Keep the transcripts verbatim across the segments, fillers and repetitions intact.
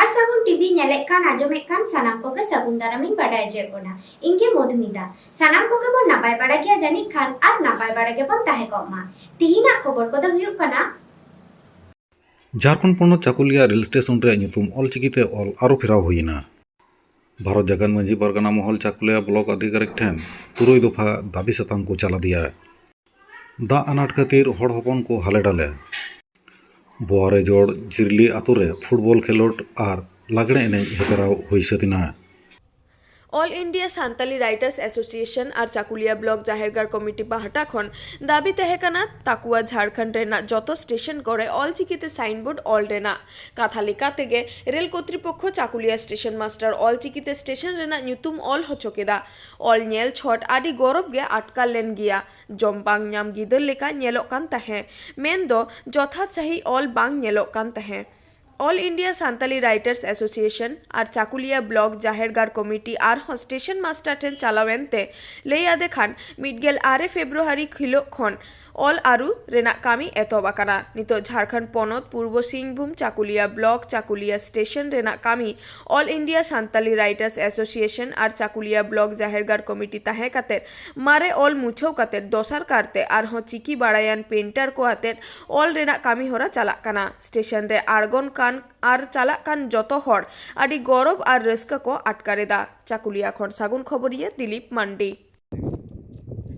ᱟᱨ ᱥᱟᱹᱜᱩᱱ ᱴᱤᱵᱷᱤ ᱧᱮᱞᱮᱫ ᱠᱟᱱ, ᱟᱸᱡᱚᱢᱮᱫ ᱠᱟᱱ ᱥᱟᱱᱟᱢ ᱠᱚᱜᱮ ᱥᱟᱹᱜᱩᱱ ᱫᱟᱨᱟᱢᱤᱧ ᱵᱟᱰᱟᱭ ᱦᱚᱪᱚᱭᱮᱫ ᱵᱚᱱᱟ᱾ ᱤᱧ ᱜᱮ ᱢᱚᱫᱷᱩᱢᱤᱛᱟ᱾ ᱥᱟᱱᱟᱢ ᱠᱚᱜᱮ ᱵᱚᱱ ᱱᱟᱯᱟᱭ ᱵᱟᱲᱟ ᱜᱮᱭᱟ ᱡᱟᱹᱱᱤᱡ ᱠᱷᱟᱱ, ᱟᱨ ᱱᱟᱯᱟᱭ ᱵᱟᱲᱟ ᱜᱮᱵᱚᱱ ᱛᱟᱦᱮᱸ ᱠᱚᱜ ᱢᱟ᱾ ᱛᱤᱦᱤᱧᱟᱜ ᱠᱷᱚᱵᱚᱨ ᱠᱚᱫᱚ ᱦᱩᱭᱩᱜ ᱠᱟᱱᱟ, ᱡᱷᱟᱲᱠᱷᱚᱸᱰ ᱯᱚᱱᱚᱛ ᱪᱟᱠᱩᱞᱤᱭᱟ ᱨᱮᱞ ᱥᱴᱮᱥᱚᱱ ᱨᱮᱭᱟᱜ ᱧᱩᱛᱩᱢ ᱚᱞᱪᱤᱠᱤᱛᱮ ᱚᱞ ᱟᱹᱨᱩ ᱯᱷᱮᱨᱟᱣ ᱦᱩᱭᱮᱱᱟ᱾ ᱵᱷᱟᱨᱚᱛ ᱡᱟᱠᱟᱛ ᱢᱟᱹᱡᱷᱤ ᱯᱟᱨᱜᱟᱱᱟ ᱢᱚᱦᱚᱞ ᱪᱟᱠᱩᱞᱤᱭᱟ ᱵᱞᱚᱠ ᱟᱫᱷᱤᱠᱟᱨᱤᱠ ᱴᱷᱮᱱ ᱛᱩᱨᱩᱭ ᱫᱚᱯᱷᱟ ᱫᱟᱹᱵᱤ ᱥᱟᱛᱟᱢ ᱠᱚ ᱪᱟᱞ ᱟᱫᱮᱭᱟ᱾ ᱫᱟᱜ ᱟᱱᱟᱴ ᱠᱷᱟᱹᱛᱤᱨ ᱦᱚᱲ ᱦᱚᱯᱚᱱ ᱠᱚ ᱦᱟᱞᱮ ᱰᱟᱞᱮ᱾ ᱵᱳᱣᱟᱨᱮᱡᱳᱲ ᱡᱤᱨᱞᱤ ᱟᱛᱳ ᱨᱮ ᱯᱷᱩᱴᱵᱚᱞ ᱠᱷᱮᱞᱳᱰ ᱟᱨ ᱞᱟᱜᱽᱲᱮ ᱮᱱᱮᱡ ᱦᱮᱯᱨᱟᱣ ᱦᱩᱭ ᱥᱟᱹᱛ ᱮᱱᱟ᱾ All India Santali Writers Association ᱟᱨ ᱪᱟᱠᱩᱞᱤᱭᱟ ᱵᱞᱚᱠ ᱡᱟᱦᱮᱨ ᱜᱟᱲ ᱠᱚᱢᱤᱴᱤ ᱯᱟᱦᱴᱟ ᱠᱷᱚᱱ ᱫᱟᱹᱵᱤ ᱛᱟᱦᱮᱸ ᱠᱟᱱᱟ ᱛᱟᱠᱩᱣᱟ ᱡᱷᱟᱲᱠᱷᱚᱸᱰ ᱨᱮᱱᱟᱜ ᱡᱚᱛᱚ ᱥᱴᱮᱥᱚᱱ ᱠᱚᱨᱮ ᱚᱞᱪᱤᱠᱤᱛᱮ ᱥᱟᱭᱤᱱᱵᱳᱨᱰ ᱚᱞ ᱨᱮᱱᱟᱜ᱾ ᱠᱟᱛᱷᱟ ᱞᱮᱠᱟ ᱛᱮᱜᱮ ᱨᱮᱞ ᱠᱚᱨᱛᱨᱤᱯᱚᱠᱠᱷᱚ ᱪᱟᱠᱩᱞᱤᱭᱟ ᱥᱴᱮᱥᱚᱱ ᱢᱟᱥᱴᱟᱨ ᱚᱞᱪᱤᱠᱤᱛᱮ ᱥᱴᱮᱥᱚᱱ ᱨᱮᱱᱟᱜ ᱧᱩᱛᱩᱢ ᱚᱞ ᱦᱚᱪᱚ ᱠᱮᱫᱟ᱾ ᱚᱞ ᱧᱮᱞ ᱪᱷᱚᱴ ᱟᱹᱰᱤ ᱜᱚᱨᱚᱵᱽ ᱜᱮ ᱟᱴᱠᱟᱨ ᱞᱮᱱ ᱜᱮᱭᱟ᱾ ᱡᱚᱢ ᱵᱟᱝ ᱧᱟᱢ ᱜᱤᱫᱟᱹᱨ ᱞᱮᱠᱟ ᱧᱮᱞᱚᱜ ᱠᱟᱱ ᱛᱟᱦᱮᱸ, ᱢᱮᱱᱫᱚ ᱡᱚᱛᱷᱟᱛ ᱥᱟᱹᱦᱤᱡ ᱚᱞ ᱵᱟᱝ ᱧᱮᱞᱚᱜ ᱠᱟᱱ ᱛᱟᱦᱮᱸ᱾ All India Santali Writers Association ᱟᱨ ᱪᱟᱠᱩᱞᱤᱭᱟ ᱵᱞᱚᱠ ᱡᱟᱦᱮᱨ ᱜᱟᱲ ᱠᱚᱢᱤᱴᱤ ᱟᱨᱦᱚᱸ ᱥᱴᱮᱥᱚᱱ ᱢᱟᱥᱴᱟᱨ ᱴᱷᱮᱱ ᱪᱟᱞᱟᱣ ᱮᱱᱛᱮ ᱞᱟᱹᱭ ᱟᱫᱮ ᱠᱷᱟᱱ, ᱢᱤᱫ ᱜᱮᱞ ᱟᱨᱮ ᱯᱷᱮᱵᱽᱨᱩᱣᱟᱨᱤ ᱦᱤᱞᱳᱜ ᱠᱷᱚᱱ ᱚᱞ ᱟᱹᱨᱩ ᱨᱮᱱᱟᱜ ᱠᱟᱹᱢᱤ ᱮᱛᱚᱦᱚᱵ ᱟᱠᱟᱱᱟ᱾ ᱱᱤᱛᱚᱜ ᱡᱷᱟᱲᱠᱷᱚᱸᱰ ᱯᱚᱱᱚᱛ ᱯᱩᱨᱵᱚ ᱥᱤᱝᱵᱷᱩᱢ ᱪᱟᱠᱩᱞᱤᱭᱟ ᱵᱞᱚᱠ ᱪᱟᱠᱩᱞᱤᱭᱟ ᱥᱴᱮᱥᱚᱱ ᱨᱮᱱᱟᱜ ᱠᱟᱹᱢᱤ All India Santali Writers Association ᱟᱨ ᱪᱟᱠᱩᱞᱤᱭᱟ ᱵᱞᱚᱠ ᱡᱟᱦᱮᱨ ᱜᱟᱲ ᱠᱚᱢᱤᱴᱤ ᱛᱟᱦᱮᱸ ᱠᱟᱛᱮ ᱢᱟᱨᱮ ᱚᱞ ᱢᱩᱪᱷᱟᱹᱣ ᱠᱟᱛᱮ ᱫᱚᱥᱟᱨ ᱠᱟᱨᱛᱮ ᱟᱨᱦᱚᱸ ᱪᱤᱠᱤ ᱵᱟᱲᱟᱭᱟᱱ ᱯᱮᱱᱴᱟᱨ ᱠᱚ ᱟᱛᱮ ᱚᱞ ᱨᱮᱱᱟᱜ ᱠᱟᱹᱢᱤ ᱦᱚᱨᱟ ᱪᱟᱞᱟᱜ ᱠᱟᱱᱟ᱾ ᱥᱴᱮᱥᱚᱱ ᱨᱮ ᱟᱬᱜᱚᱱ ᱠᱟᱱ ᱟᱨ ᱪᱟᱞᱟᱜ ᱠᱟᱱ ᱡᱚᱛᱚ ᱦᱚᱲ ᱟᱹᱰᱤ ᱜᱚᱨᱚᱵᱽ ᱟᱨ ᱨᱟᱹᱥᱠᱟᱹ ᱠᱚ ᱟᱴᱠᱟᱨ ᱮᱫᱟ᱾ ᱪᱟᱠᱩᱞᱤᱭᱟ ᱠᱷᱚᱱ ᱥᱟᱹᱜᱩᱱ ᱠᱷᱚᱵᱚᱨᱤᱭᱟᱹ ᱫᱤᱞᱤᱯ ᱢᱟᱱᱰᱤ᱾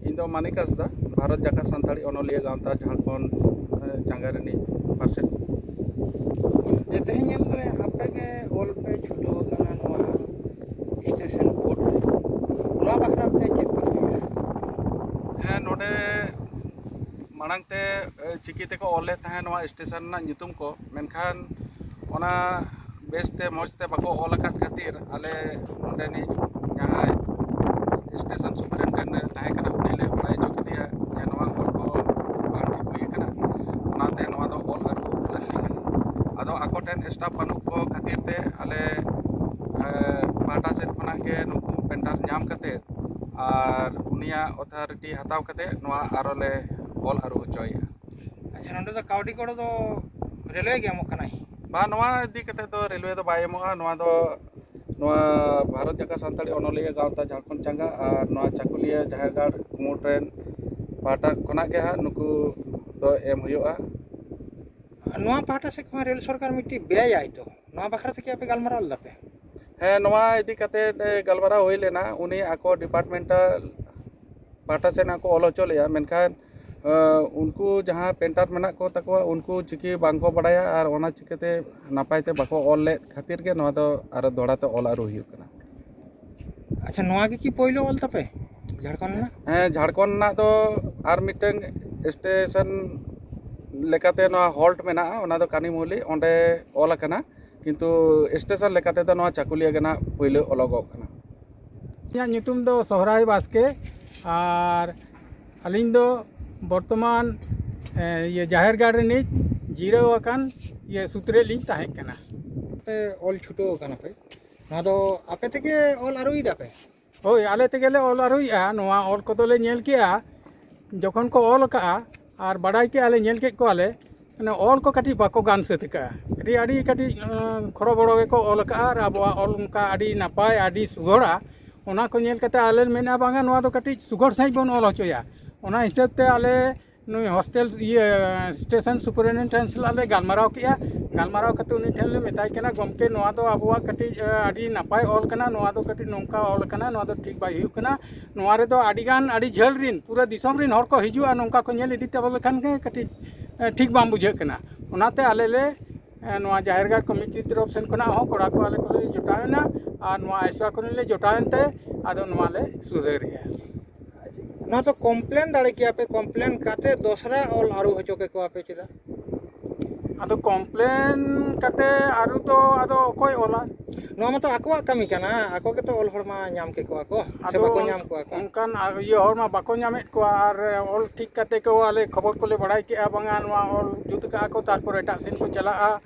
ᱤᱧ ᱫᱚ ᱢᱟᱱᱤᱠ ᱦᱟᱸᱥᱫᱟ, ᱵᱷᱟᱨᱚᱛ ᱡᱟᱠᱟᱛ ᱥᱟᱱᱛᱟᱲᱤ ᱚᱱᱚᱞᱤᱭᱟᱹ ᱜᱟᱶᱛᱟ ᱡᱷᱟᱲᱠᱷᱚᱸᱰ, ᱮ, ᱪᱟᱸᱜᱟ ᱨᱤᱱᱤᱡ ᱯᱟᱨᱥᱮᱛ᱾ ᱡᱮ ᱛᱮᱦᱮᱧ ᱧᱮᱞ ᱨᱮ ᱟᱯᱮ ᱜᱮ ᱚᱞ ᱯᱮ ᱪᱷᱩᱴᱟᱹᱣ ᱟᱠᱟᱱᱟ ᱱᱚᱣᱟ ᱥᱴᱮᱥᱚᱱ ᱵᱳᱨᱰ ᱨᱮ, ᱱᱚᱣᱟ ᱵᱟᱠᱷᱨᱟ ᱛᱮ ᱪᱮᱫ ᱯᱮ ᱞᱟᱹᱭᱟ? ᱦᱮᱸ, ᱱᱚᱰᱮ ᱢᱟᱲᱟᱝ ᱛᱮ, ᱮ, ᱪᱤᱠᱤ ᱛᱮᱠᱚ ᱚᱞ ᱞᱮᱫ ᱛᱟᱦᱮᱸᱫ ᱱᱚᱣᱟ ᱥᱴᱮᱥᱚᱱ ᱨᱮᱱᱟᱜ ᱧᱩᱛᱩᱢ ᱠᱚ, ᱢᱮᱱᱠᱷᱟᱱ ᱚᱱᱟ ᱵᱮᱥᱛᱮ ᱢᱚᱡᱽ ᱛᱮ ᱵᱟᱠᱚ ᱚᱞ ᱟᱠᱟᱫ ᱠᱷᱟᱹᱛᱤᱨ ᱟᱞᱮ ᱱᱚᱰᱮᱱᱤᱡ ᱡᱟᱦᱟᱸᱭ ᱥᱴᱮᱥᱚᱱ ᱥᱩᱯᱟᱨᱤᱱᱴᱮᱱᱰᱮᱱᱴ ᱛᱟᱦᱮᱸ ᱠᱟᱱᱟ, ᱩᱱᱤ ᱞᱮ ᱵᱟᱲᱟᱭ ᱦᱚᱪᱚ ᱠᱮᱫᱮᱭᱟ ᱡᱮ ᱱᱚᱣᱟ ᱚᱞ ᱠᱚ ᱵᱟᱝ ᱴᱷᱤᱠ ᱦᱩᱭ ᱟᱠᱟᱱᱟ, ᱚᱱᱟᱛᱮ ᱱᱚᱣᱟ ᱫᱚ ᱚᱞ ᱟᱹᱨᱩ ᱞᱟᱹᱠᱛᱤ ᱠᱟᱱᱟ᱾ ᱟᱫᱚ ᱟᱠᱚ ᱴᱷᱮᱱ ᱥᱴᱟᱯ ᱵᱟᱹᱱᱩᱜ ᱠᱚ ᱠᱷᱟᱹᱛᱤᱨ ᱛᱮ ᱟᱞᱮ, ᱮ, ᱯᱟᱦᱴᱟ ᱥᱮᱫ ᱠᱷᱚᱱᱟᱜ ᱜᱮ ᱱᱩᱠᱩ ᱯᱮᱱᱴᱟᱨ ᱧᱟᱢ ᱠᱟᱛᱮ ᱟᱨ ᱩᱱᱤᱭᱟᱜ ᱚᱛᱷᱟᱨᱤᱴᱤ ᱦᱟᱛᱟᱣ ᱠᱟᱛᱮ ᱱᱚᱣᱟ ᱟᱨᱚ ᱞᱮ ᱚᱞ ᱟᱹᱨᱩ ᱦᱚᱪᱚᱭᱮᱫᱼᱟ᱾ ᱟᱪᱪᱷᱟ, ᱱᱚᱰᱮ ᱫᱚ ᱠᱟᱹᱣᱰᱤ ᱜᱚᱲᱚ ᱫᱚ ᱨᱮᱞᱣᱮ ᱜᱮ ᱮᱢᱚᱜ ᱠᱟᱱᱟᱭ? ᱵᱟᱝ, ᱱᱚᱣᱟ ᱤᱫᱤ ᱠᱟᱛᱮ ᱫᱚ ᱨᱮᱞᱣᱮ ᱫᱚ ᱵᱟᱭ ᱮᱢᱚᱜᱼᱟ᱾ ᱱᱚᱣᱟ ᱫᱚ ᱱᱚᱣᱟ ᱵᱷᱟᱨᱚᱛ ᱡᱟᱠᱟᱛ ᱥᱟᱱᱛᱟᱲᱤ ᱚᱱᱚᱞᱤᱭᱟᱹ ᱜᱟᱶᱛᱟ ᱡᱷᱟᱲᱠᱷᱚᱸᱰ ᱪᱟᱸᱜᱟ ᱟᱨ ᱱᱚᱣᱟ ᱪᱟᱹᱠᱩᱞᱤᱭᱟᱹ ᱡᱟᱦᱮᱨ ᱜᱟᱲ ᱠᱩᱢᱩᱴ ᱨᱮᱱ ᱯᱟᱦᱴᱟ ᱠᱷᱚᱱᱟᱜ ᱜᱮ ᱦᱟᱸᱜ ᱱᱩᱠᱩ ᱫᱚ ᱮᱢ ᱦᱩᱭᱩᱜᱼᱟ᱾ ᱱᱚᱣᱟ ᱯᱟᱦᱴᱟ ᱥᱮᱫ ᱠᱷᱚᱱ ᱨᱮᱞ ᱥᱚᱨᱠᱟᱨ ᱢᱤᱫᱴᱤᱡ ᱵᱮᱭᱟᱭ ᱛᱚ, ᱱᱚᱣᱟ ᱵᱟᱠᱷᱨᱟ ᱛᱮᱜᱮ ᱟᱯᱮ ᱜᱟᱞᱢᱟᱨᱟᱣ ᱞᱮᱫᱟ ᱯᱮ? ᱦᱮᱸ, ᱱᱚᱣᱟ ᱤᱫᱤ ᱠᱟᱛᱮ ᱜᱟᱞᱢᱟᱨᱟᱣ ᱦᱩᱭ ᱞᱮᱱᱟ᱾ ᱩᱱᱤ ᱟᱠᱚ ᱰᱤᱯᱟᱨᱴᱢᱮᱱᱴᱟᱞ ᱯᱟᱦᱴᱟ ᱥᱮᱫ ᱦᱚᱸᱠᱚ ᱚᱞ ᱦᱚᱪᱚ ᱞᱮᱭᱟ, ᱢᱮᱱᱠᱷᱟᱱ ᱟᱸ, ᱩᱱᱠᱩ ᱡᱟᱦᱟᱸ ᱯᱮᱱᱴᱟᱨ ᱢᱮᱱᱟᱜ ᱠᱚ ᱛᱟᱠᱚᱣᱟ, ᱩᱱᱠᱩ ᱪᱤᱠᱤ ᱵᱟᱝ ᱠᱚ ᱵᱟᱲᱟᱭᱟ ᱟᱨ ᱚᱱᱟ ᱪᱤᱠᱟᱹᱛᱮ ᱱᱟᱯᱟᱭ ᱛᱮ ᱵᱟᱠᱚ ᱚᱞ ᱞᱮᱫ ᱠᱷᱟᱹᱛᱤᱨ ᱜᱮ ᱱᱚᱣᱟ ᱫᱚ ᱟᱨᱚ ᱫᱚᱦᱲᱟ ᱛᱮ ᱚᱞ ᱟᱹᱨᱩ ᱦᱩᱭᱩᱜ ᱠᱟᱱᱟ᱾ ᱟᱪᱪᱷᱟ, ᱱᱚᱣᱟ ᱜᱮ ᱠᱤ ᱯᱳᱭᱞᱳ ᱚᱞ ᱛᱟᱯᱮ ᱡᱷᱟᱲᱠᱷᱚᱸᱰ ᱨᱮᱱᱟᱜ? ᱦᱮᱸ, ᱡᱷᱟᱲᱠᱷᱚᱸᱰ ᱨᱮᱱᱟᱜ ᱫᱚ ᱟᱨ ᱢᱤᱫᱴᱟᱝ ᱥᱴᱮᱥᱚᱱ ᱞᱮᱠᱟᱛᱮ ᱱᱚᱣᱟ ᱦᱚᱞᱴ ᱢᱮᱱᱟᱜᱼᱟ, ᱚᱱᱟ ᱫᱚ ᱠᱟᱱᱤᱢᱚᱞᱤ, ᱚᱸᱰᱮ ᱚᱞ ᱟᱠᱟᱱᱟ, ᱠᱤᱱᱛᱩ ᱥᱴᱮᱥᱚᱱ ᱞᱮᱠᱟ ᱛᱮᱫᱚ ᱱᱚᱣᱟ ᱪᱟᱹᱠᱩᱞᱤᱭᱟᱹ ᱜᱮ ᱱᱟᱜ ᱯᱳᱭᱞᱳ ᱚᱞᱚᱜᱚᱜ ᱠᱟᱱᱟ᱾ ᱤᱧᱟᱹᱜ ᱧᱩᱛᱩᱢ ᱫᱚ ᱥᱚᱦᱨᱟᱭ ᱵᱟᱥᱠᱮ ᱟᱨ ᱟᱹᱞᱤᱧ ᱫᱚ ᱵᱚᱨᱛᱚᱢᱟᱱ ᱮ, ᱤᱭᱟᱹ ᱡᱟᱦᱮᱨ ᱜᱟᱲ ᱨᱤᱱᱤᱡ ᱡᱤᱨᱟᱹᱣ ᱟᱠᱟᱱ ᱤᱭᱟᱹ ᱥᱩᱛᱨᱮᱫ ᱞᱤᱧ ᱛᱟᱦᱮᱸ ᱠᱟᱱᱟ᱾ ᱯᱮ ᱚᱞ ᱪᱷᱩᱴᱟᱹᱣ ᱟᱠᱟᱱᱟ ᱯᱮ, ᱱᱚᱣᱟ ᱫᱚ ᱟᱯᱮ ᱛᱮᱜᱮ ᱚᱞ ᱟᱹᱨᱩᱭᱮᱫᱟ ᱯᱮ? ᱦᱳᱭ, ᱟᱞᱮ ᱛᱮᱜᱮᱞᱮ ᱚᱞ ᱟᱹᱨᱩᱭᱮᱫᱼᱟ᱾ ᱱᱚᱣᱟ ᱚᱞ ᱠᱚᱫᱚᱞᱮ ᱧᱮᱞ ᱠᱮᱜᱼᱟ, ᱡᱚᱠᱷᱚᱱ ᱠᱚ ᱚᱞ ᱟᱠᱟᱜᱼᱟ ᱟᱨ ᱵᱟᱰᱟᱭ ᱠᱮᱜᱼᱟ ᱞᱮ, ᱧᱮᱞ ᱠᱮᱫ ᱠᱚᱣᱟᱞᱮ, ᱢᱟᱱᱮ ᱚᱞ ᱠᱚ ᱠᱟᱹᱴᱤᱡ ᱵᱟᱠᱚ ᱜᱟᱱ ᱥᱟᱹᱛ ᱟᱠᱟᱜᱼᱟ᱾ ᱠᱟᱹᱴᱤᱡ ᱟᱹᱰᱤ ᱠᱟᱹᱴᱤᱡ ᱮᱸ, ᱠᱷᱚᱲᱚ ᱵᱚᱲᱚ ᱜᱮᱠᱚ ᱚᱞ ᱟᱠᱟᱜᱼᱟ ᱟᱨ ᱟᱵᱚᱣᱟᱜ ᱚᱞ ᱚᱱᱠᱟ ᱟᱹᱰᱤ ᱱᱟᱯᱟᱭ, ᱟᱹᱰᱤ ᱥᱩᱜᱷᱚᱲᱟ᱾ ᱚᱱᱟ ᱠᱚ ᱧᱮᱞ ᱠᱟᱛᱮ ᱟᱞᱮ ᱞᱮ ᱢᱮᱱᱟ, ᱵᱟᱝᱟ, ᱱᱚᱣᱟ ᱫᱚ ᱠᱟᱹᱴᱤᱡ ᱥᱩᱜᱷᱚᱲ ᱥᱟᱺᱦᱤᱡ ᱵᱚᱱ ᱚᱞ ᱦᱚᱪᱚᱭᱟ᱾ ᱚᱱᱟ ᱦᱤᱥᱟᱹᱵ ᱛᱮ ᱟᱞᱮ ᱱᱩᱭ ᱦᱳᱥᱴᱮᱞ ᱤᱭᱟᱹ ᱥᱴᱮᱥᱚᱱ ᱥᱩᱯᱟᱨᱤᱱᱴᱮᱱᱰᱮᱱᱴ ᱥᱟᱞᱟᱜ ᱞᱮ ᱜᱟᱞᱢᱟᱨᱟᱣ ᱠᱮᱜᱼᱟ᱾ ᱜᱟᱞᱢᱟᱨᱟᱣ ᱠᱟᱛᱮ ᱩᱱᱤ ᱴᱷᱮᱱ ᱞᱮ ᱢᱮᱛᱟᱭ ᱠᱟᱱᱟ, ᱜᱚᱢᱠᱮ, ᱱᱚᱣᱟ ᱫᱚ ᱟᱵᱚᱣᱟᱜ ᱠᱟᱹᱴᱤᱡ ᱮ, ᱟᱹᱰᱤ ᱱᱟᱯᱟᱭ ᱚᱞ ᱠᱟᱱᱟ, ᱱᱚᱣᱟ ᱫᱚ ᱠᱟᱹᱴᱤᱡ ᱱᱚᱝᱠᱟ ᱚᱞ ᱠᱟᱱᱟ, ᱱᱚᱣᱟ ᱫᱚ ᱴᱷᱤᱠ ᱵᱟᱭ ᱦᱩᱭᱩᱜ ᱠᱟᱱᱟ᱾ ᱱᱚᱣᱟ ᱨᱮᱫᱚ ᱟᱹᱰᱤᱜᱟᱱ, ᱟᱹᱰᱤ ᱡᱷᱟᱹᱞ ᱨᱤᱱ, ᱯᱩᱨᱟᱹ ᱫᱤᱥᱚᱢ ᱨᱤᱱ ᱦᱚᱲ ᱠᱚ ᱦᱤᱡᱩᱜᱼᱟ, ᱱᱚᱝᱠᱟ ᱠᱚ ᱧᱮᱞ ᱤᱫᱤ ᱛᱟᱵᱚ ᱞᱮᱠᱷᱟᱱ ᱜᱮ ᱠᱟᱹᱴᱤᱡ ᱮ, ᱴᱷᱤᱠ ᱵᱟᱝ ᱵᱩᱡᱷᱟᱹᱜ ᱠᱟᱱᱟ᱾ ᱚᱱᱟᱛᱮ ᱟᱞᱮ ᱞᱮ ᱮ, ᱱᱚᱣᱟ ᱡᱟᱦᱮᱨ ᱜᱟᱲ ᱠᱚᱢᱤᱴᱤ ᱛᱚᱨᱚᱯ ᱥᱮᱱ ᱠᱷᱚᱱᱟᱜ ᱦᱚᱸ ᱠᱚᱲᱟ ᱠᱚ ᱟᱞᱮ ᱠᱚᱞᱮ ᱡᱚᱴᱟᱣ ᱮᱱᱟ ᱟᱨ ᱱᱚᱣᱟ ᱟᱭᱥᱣᱟ ᱠᱷᱚᱱ ᱞᱮ ᱡᱚᱴᱟᱣ ᱮᱱᱛᱮ ᱟᱫᱚ ᱱᱚᱣᱟ ᱞᱮ ᱥᱩᱫᱷᱟᱹᱨᱮᱜᱼᱟ᱾ ᱱᱚᱣᱟ ᱫᱚ ᱠᱚᱢᱯᱞᱮᱱ ᱫᱟᱲᱮ ᱠᱮᱭᱟ ᱯᱮ, ᱠᱚᱢᱯᱞᱮᱱ ᱠᱟᱛᱮ ᱫᱚᱥᱨᱟ ᱚᱞ ᱟᱹᱨᱩ ᱦᱚᱪᱚ ᱠᱮᱠᱚᱣᱟ ᱯᱮ ᱪᱮᱫᱟᱜ? ᱟᱫᱚ ᱠᱚᱢᱯᱞᱮᱱ ᱠᱟᱛᱮ ᱟᱹᱨᱩ ᱫᱚ ᱟᱫᱚ ᱚᱠᱚᱭ ᱚᱞᱟ? ᱱᱚᱣᱟ ᱢᱟᱛᱚ ᱟᱠᱚᱣᱟᱜ ᱠᱟᱹᱢᱤ ᱠᱟᱱᱟ, ᱟᱠᱚ ᱜᱮᱛᱚ ᱚᱞ ᱦᱚᱲ ᱢᱟ ᱧᱟᱢ ᱠᱮᱠᱚᱣᱟ ᱠᱚ ᱥᱮ ᱟᱫᱚ ᱵᱟᱠᱚ ᱚᱱ- ᱧᱟᱢ ᱠᱚᱣᱟ ᱠᱚ᱾ ᱚᱱᱠᱟᱱ ᱟ- ᱤᱭᱟᱹ ᱦᱚᱲ ᱢᱟ ᱵᱟᱠᱚ ᱧᱟᱢᱮᱫ ᱠᱚᱣᱟ, ᱟᱨ ᱚᱞ ᱴᱷᱤᱠ ᱠᱟᱛᱮ ᱠᱚ ᱟᱞᱮ ᱠᱷᱚᱵᱚᱨ ᱠᱚᱞᱮ ᱵᱟᱲᱟᱭ ᱠᱮᱜᱼᱟ, ᱵᱟᱝᱟ ᱱᱚᱣᱟ ᱚᱞ ᱡᱩᱛ ᱠᱟᱜᱼᱟ ᱠᱚ, ᱛᱟᱨᱯᱚᱨ ᱮᱴᱟᱜ ᱥᱮᱱ ᱠᱚ ᱪᱟᱞᱟᱜᱼᱟ᱾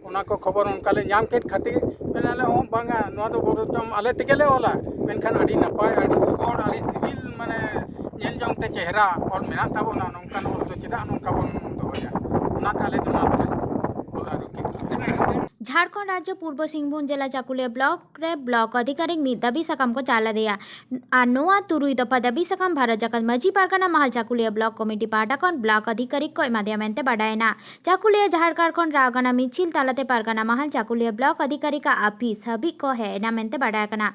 ᱚᱱᱟ ᱠᱚ ᱠᱷᱚᱵᱚᱨ ᱚᱱᱠᱟ ᱞᱮ ᱧᱟᱢ ᱠᱮᱫ ᱠᱷᱟᱹᱛᱤᱨ ᱢᱮᱱᱟᱞᱮ, ᱦᱚᱸ ᱵᱟᱝᱟ, ᱱᱚᱣᱟ ᱫᱚ ᱵᱚᱨᱚᱪᱚᱝ ᱟᱞᱮ ᱛᱮᱜᱮ ᱞᱮ ᱚᱞᱟ, ᱢᱮᱱᱠᱷᱟᱱ ᱟᱹᱰᱤ ᱱᱟᱯᱟᱭ, ᱟᱹᱰᱤ ᱥᱩᱜᱚᱲ, ᱟᱹᱰᱤ ᱥᱤᱵᱤᱞ, ᱢᱟᱱᱮ ᱧᱮᱞ ᱡᱚᱝ ᱛᱮ ᱪᱮᱦᱨᱟ ᱚᱞ ᱢᱮᱱᱟᱜ ᱛᱟᱵᱚᱱᱟ, ᱱᱚᱝᱠᱟᱱ ᱚᱞ ᱫᱚ ᱪᱮᱫᱟᱜ ᱱᱚᱝᱠᱟ ᱵᱚᱱ ᱫᱚᱦᱚᱭᱟ? ᱚᱱᱟᱛᱮ ᱟᱞᱮ ᱫᱚ ᱱᱚᱣᱟ ᱫᱚᱞᱮ ᱚᱞ ᱟᱹᱨᱩ ᱠᱮᱫᱼᱟ᱾ ᱡᱷᱟᱲᱠᱷᱚᱸᱰ ᱨᱟᱡᱽᱡᱚ ᱯᱩᱨᱵᱚ ᱥᱤᱝᱵᱷᱩᱢ ᱡᱮᱞᱟ ᱪᱟᱠᱩᱞᱤᱭᱟᱹ ᱵᱞᱚᱠ ᱨᱮ ᱵᱞᱚᱠ ᱚᱫᱷᱤᱠᱟᱨᱤᱠ ᱢᱤᱫ ᱫᱟᱹᱵᱤ ᱥᱟᱠᱟᱢ ᱠᱚ ᱪᱟᱞ ᱟᱫᱮᱭᱟ᱾ ᱟᱨ ᱱᱚᱣᱟ ᱛᱩᱨᱩᱭ ᱫᱚᱯᱷᱟ ᱫᱟᱹᱵᱤ ᱥᱟᱠᱟᱢ ᱵᱷᱟᱨᱚᱛ ᱡᱟᱠᱟᱛ ᱢᱟᱹᱡᱷᱤ ᱯᱟᱨᱜᱟᱱᱟ ᱢᱟᱦᱟᱞ ᱪᱟᱠᱩᱞᱤᱭᱟᱹ ᱵᱞᱚᱠ ᱠᱚᱢᱤᱴᱤ ᱯᱟᱦᱴᱟ ᱠᱷᱚᱱ ᱵᱞᱚᱠ ᱚᱫᱷᱤᱠᱟᱨᱤᱠ ᱠᱚ ᱮᱢᱟᱫᱮᱭᱟ ᱢᱮᱱᱛᱮ ᱵᱟᱰᱟᱭᱮᱱᱟ᱾ ᱪᱟᱠᱩᱞᱤᱭᱟᱹ ᱡᱟᱦᱮᱨ ᱜᱟᱲ ᱠᱷᱚᱱ ᱨᱟᱣ ᱠᱟᱱᱟ ᱢᱤᱪᱷᱤᱞ ᱛᱟᱞᱟᱛᱮ ᱯᱟᱨᱜᱟᱱᱟ ᱢᱟᱦᱟᱞ ᱪᱟᱠᱩᱞᱤᱭᱟᱹ ᱵᱞᱚᱠ ᱚᱫᱷᱤᱠᱟᱨᱤᱠᱟᱜ ᱟᱯᱷᱤᱥ ᱦᱟᱹᱵᱤᱡ ᱠᱚ ᱦᱮᱡ ᱮᱱᱟ ᱢᱮᱱᱛᱮ ᱵᱟᱰᱟᱭ ᱠᱟᱱᱟ᱾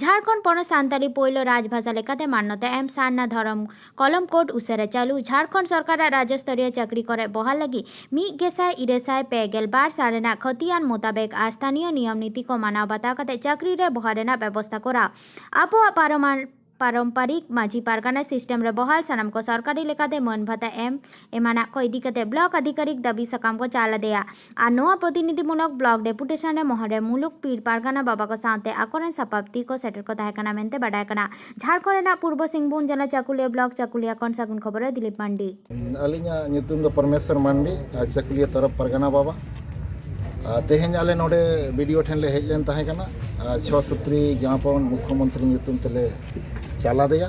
ᱡᱷᱟᱲᱠᱷᱚᱸᱰ ᱯᱚᱱᱚᱛ ᱥᱟᱱᱛᱟᱲᱤ ᱯᱳᱭᱞᱳ ᱨᱟᱡᱽᱵᱷᱟᱥᱟ ᱞᱮᱠᱟᱛᱮ ᱢᱟᱱᱱᱚᱛᱟ ᱮᱢ ᱥᱟᱨᱱᱟ ᱫᱷᱚᱨᱚᱢ ᱠᱚᱞᱚᱢ ᱠᱳᱰ ᱩᱥᱟᱹᱨᱟ ᱪᱟᱹᱞᱩ᱾ ᱡᱷᱟᱲᱠᱷᱚᱸᱰ ᱥᱚᱨᱠᱟᱨᱟᱜ ᱨᱟᱡᱽ ᱥᱛᱚᱨᱤᱭᱚ ᱪᱟᱹᱠᱨᱤ ᱠᱚᱨᱮ ᱵᱚᱦᱟᱞ ᱞᱟᱹᱜᱤᱫ ᱢᱤᱫ ᱜᱮᱥᱟᱭ ᱤᱨᱟᱹᱞ ᱥᱟᱭ ᱯᱮ ᱜᱮᱞ ᱵᱟᱨ ᱥᱟᱞ ᱨᱮᱱᱟᱜ ᱠᱷᱚᱛᱤᱭᱟᱱ ᱢᱳᱛᱟᱵᱮᱠ ᱟᱨ ᱥᱛᱷᱟᱱᱤᱭᱚ ᱱᱤᱭᱚᱢ ᱱᱤᱛᱤ ᱠᱚ ᱢᱟᱱᱟᱣ ᱵᱟᱛᱟᱣ ᱠᱟᱛᱮ ᱪᱟᱹᱠᱨᱤ ᱨᱮ ᱵᱚᱦᱟᱞ ᱨᱮᱱᱟᱜ ᱵᱮᱵᱚᱥᱛᱷᱟ ᱠᱚᱨᱟᱣ᱾ ᱟᱵᱚᱣᱟᱜ ᱯᱟᱨᱚᱢᱟᱱ ᱯᱟᱨᱚᱢᱯᱟᱨᱤᱠ ᱢᱟᱹᱡᱷᱤ ᱯᱟᱨᱜᱟᱱᱟ ᱥᱤᱥᱴᱮᱢ ᱨᱮ ᱵᱚᱦᱟᱞ ᱥᱟᱱᱟᱢ ᱠᱚ ᱥᱚᱨᱠᱟᱨᱤ ᱞᱮᱠᱟᱛᱮ ᱢᱟᱹᱱ ᱵᱷᱟᱛᱟ ᱮᱢ ᱮᱢᱟᱱᱟᱜ ᱠᱚ ᱤᱫᱤ ᱠᱟᱛᱮ ᱵᱞᱚᱠ ᱟᱫᱷᱤᱠᱟᱨᱤᱠ ᱫᱟᱹᱵᱤ ᱥᱟᱠᱟᱢ ᱠᱚ ᱪᱟᱞ ᱟᱫᱮᱭᱟ᱾ ᱟᱨ ᱱᱚᱣᱟ ᱯᱨᱚᱛᱤᱱᱤᱫᱷᱤᱢᱩᱞᱚᱠ ᱵᱞᱚᱠ ᱰᱮᱯᱩᱴᱮᱥᱚᱱ ᱨᱮ ᱢᱚᱦᱚᱨ ᱨᱮ ᱢᱩᱞᱩᱠ ᱯᱤᱲ ᱯᱟᱨᱜᱟᱱᱟ ᱵᱟᱵᱟ ᱠᱚ ᱥᱟᱶᱛᱮ ᱟᱠᱚᱨᱮᱱ ᱥᱟᱯᱟᱵ ᱛᱤ ᱠᱚ ᱥᱮᱴᱮᱨ ᱠᱚ ᱛᱟᱦᱮᱸ ᱠᱟᱱᱟ ᱢᱮᱱᱛᱮ ᱵᱟᱰᱟᱭ ᱠᱟᱱᱟ᱾ ᱡᱷᱟᱲᱠᱷᱚᱸᱰ ᱨᱮᱱᱟᱜ ᱯᱩᱨᱵᱚ ᱥᱤᱝᱵᱷᱩᱢ ᱡᱮᱞᱟ ᱪᱟᱹᱠᱩᱞᱤᱭᱟᱹ ᱵᱞᱚᱠ ᱪᱟᱹᱠᱩᱞᱤᱭᱟᱹ ᱠᱷᱚᱱ ᱥᱟᱹᱜᱩᱱ ᱠᱷᱚᱵᱚᱨ ᱨᱮ ᱫᱤᱞᱤᱯ ᱢᱟᱱᱰᱤ᱾ ᱟᱹᱞᱤᱧᱟᱜ ᱧᱩᱛᱩᱢ ᱫᱚ ᱯᱚᱨᱢᱮᱥᱣᱚᱨ ᱢᱟᱱᱰᱤ, ᱟᱨ ᱪᱟᱹᱠᱩᱞᱤᱭᱟᱹ ᱛᱚᱨᱚᱯ ᱯᱟᱨᱜᱟᱱᱟ ᱵᱟᱵᱟ᱾ ᱟᱨ ᱛᱮᱦᱮᱧ ᱟᱞᱮ ᱱᱚᱰᱮ ᱵᱤ ᱰᱤ ᱳ ᱴᱷᱮᱱ ᱞᱮ ᱦᱮᱡ ᱞᱮᱱ ᱛᱟᱦᱮᱸ ᱠᱟᱱᱟ, ᱟᱨ ᱪᱷᱚ ᱥᱩᱛᱨᱤ ᱡᱟᱢᱟᱯᱚᱱ ᱢᱩᱠᱷᱭᱚᱢᱚᱱᱛᱨᱤ ᱧᱩᱛᱩᱢ ᱛᱮᱞᱮ ᱪᱟᱞ ᱟᱫᱮᱭᱟ᱾